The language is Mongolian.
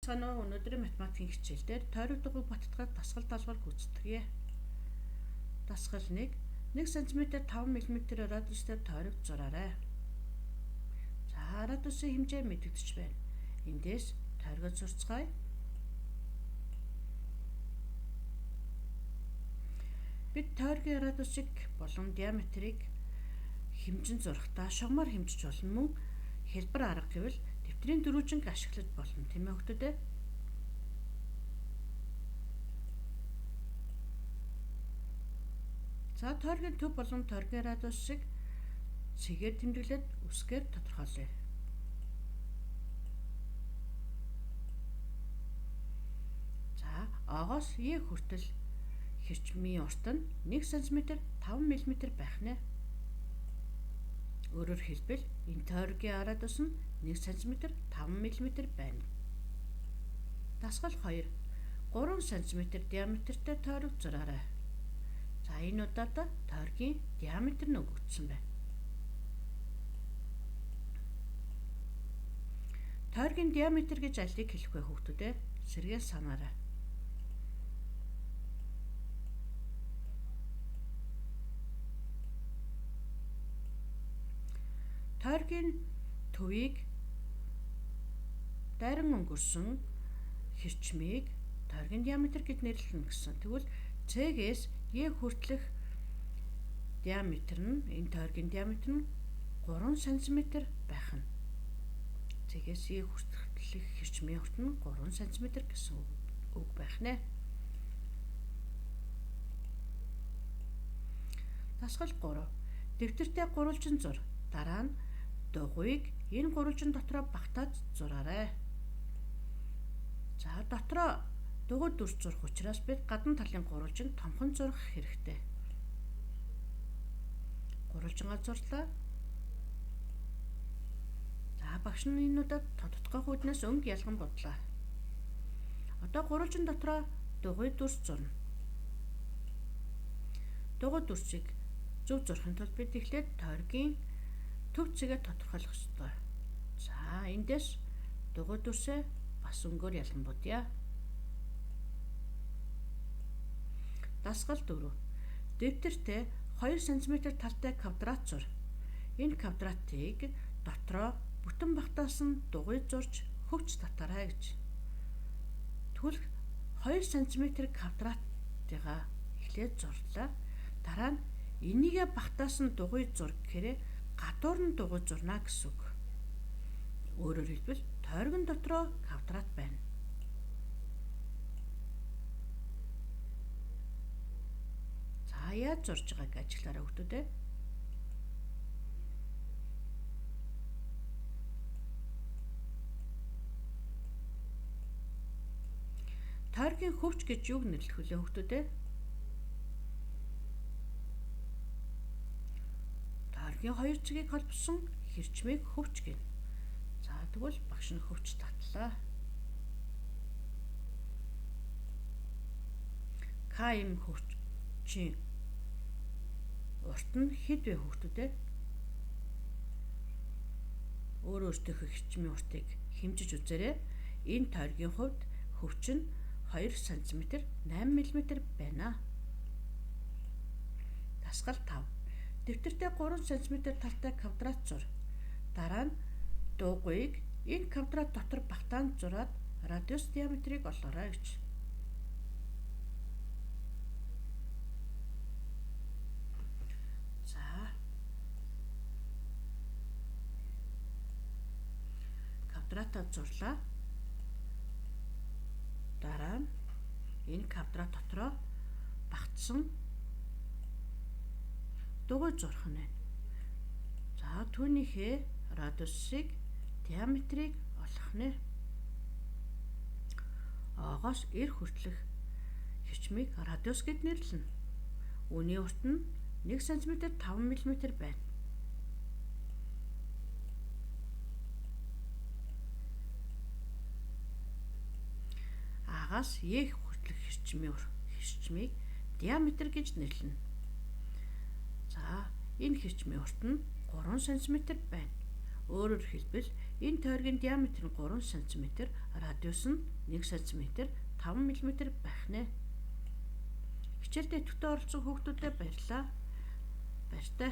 Санаа өнөөдрийн математикийн хичээл дээр тойрог дугуйг баттгаад дасгал даалгавар гүйцэтгэе. Дасгал 1. 1 см 5 мм радиустай тойрог зураарай. За, радиусын хэмжээ мэдэгдэж байна. Эндээс тойргоо зурцгаая. Бид тойргийн радиусыг болон диаметрыг хэмжин зурахдаа шугамар хэмжиж болно, мөн хэлбэр арга гэвэл дэвтрийн дөрвөлжинг ашиглаж болно, тийм ээ хүүхдүүд ээ. За, тойргийн төв болон тойргийн радиусыг цэгээр тэмдэглээд үсгээр тодорхойлъё. За, О-гоос Е хүртэл хэрчмийн урт нь 1 см 5 мм байх нэ. Өөрөөр хэлбэл энэ тойргийн радиус нь 1 см 5 мм байна. Дасгал 2. 3 см диаметртэй тойрог зураарай. За, энэ удаад тойргийн диаметр нь өгөгдсөн байна. Тойргийн диаметр гэж алийг хэлэх вэ хүүхдүүд ээ? Сэргээн санаарай. Тойргийн төвийг дайран өнгөрсөн хэрчмийг тойргийн диаметр гэж нэрлэнэ гэсэн. Тэгвэл C-гээс Е хүртэлх диаметр нь, энэ тойргийн диаметр нь 3 см байх нь. C-гээс Е хүртэлх хэрчмийн урт нь 3 см гэсэн үг байх нэ. Дасгал 3. Дэвтэртээ гурвалжин зур. Дараа нь дугуйг энэ гурвалжин дотроо багтааж зураарай. За, дотроо дугуй дүрс зурх учраас бид гадна талын гурвалжин томхон зурах хэрэгтэй. Гурвалжингаа зурлаа. За, багш нь энэ удаад тодотгох үүднээс өнгө ялган будлаа. Одоо гурвалжин дотроо дугуй дүрс зурна. Дугуй дүрсийг зөв зурхын тулд бид эхлээд тойргийн төв цэгээ тодорхойлох ёстой. За, эндээс дугуй дүрсээ бас өнгөөр ялган будъя. Дасгал 4. Дэвтэртээ 2 см талтай квадрат зур. Энэ квадратыг дотроо бүтэн багтаасан дугуй зурж хөвч татаарай гэж. Тэгвэл 2 см квадратыгаа эхлээд зурлаа. Дараа нь энийгээ багтаасан дугуй зур гэхээр гадуур нь дугуй зурна гэсэн үг. Өөрөөр хэлбэл тойргон дотроо квадрат байна. За, яаж зурж байгааг ажиглаарай хүүхдүүд ээ. Тойргийн хөвч гэж юуг нэрлэх вүлээ хүүхдүүд ээ? Тойргийн хоёр цэгийг холбосон хэрчмийг хөвч гэнэ. За, тэгвэл багш нь хөвч татлаа. КМ хөвчийн урт нь хэд вэ хүүхдүүд ээ? Өөрөө өөртөөхөө хэрчмийн уртыг хэмжиж үзээрэй. Энэ тойргийн хувьд хөвч нь 2 см 8 мм байна. Дасгал 5. Дэвтэртээ 3 см талтай квадрат зур. Дараа нь дугуйг энэ квадрат дотор багтаан зураад радиус диаметрыг олоорой гэж. За, квадратаа зурлаа. Дараа нь энэ квадрат дотроо багтсан дугуй зурх нь байна. За, түүнийхээ радиусыг, диаметрыг олох нэ. О-гоос 90 хүртэлх хэрчмийг радиус гэд нэрлэнэ. Үүний урт нь 1 см 5 мм байна. А-гаас Е хүртэлх хэрчмийг диаметр гэж нэрлэнэ. За, энэ хэрчмийн урт нь 3 см байна. Өөрөөр хэлбэл Энэ тойргийн диаметр нь 3 см, радиус нь 1 см, 5 мм байх нэ. Хичээлдээ идэвхтэй оролцсон хүүхдүүдэд баярлалаа. Баяртай.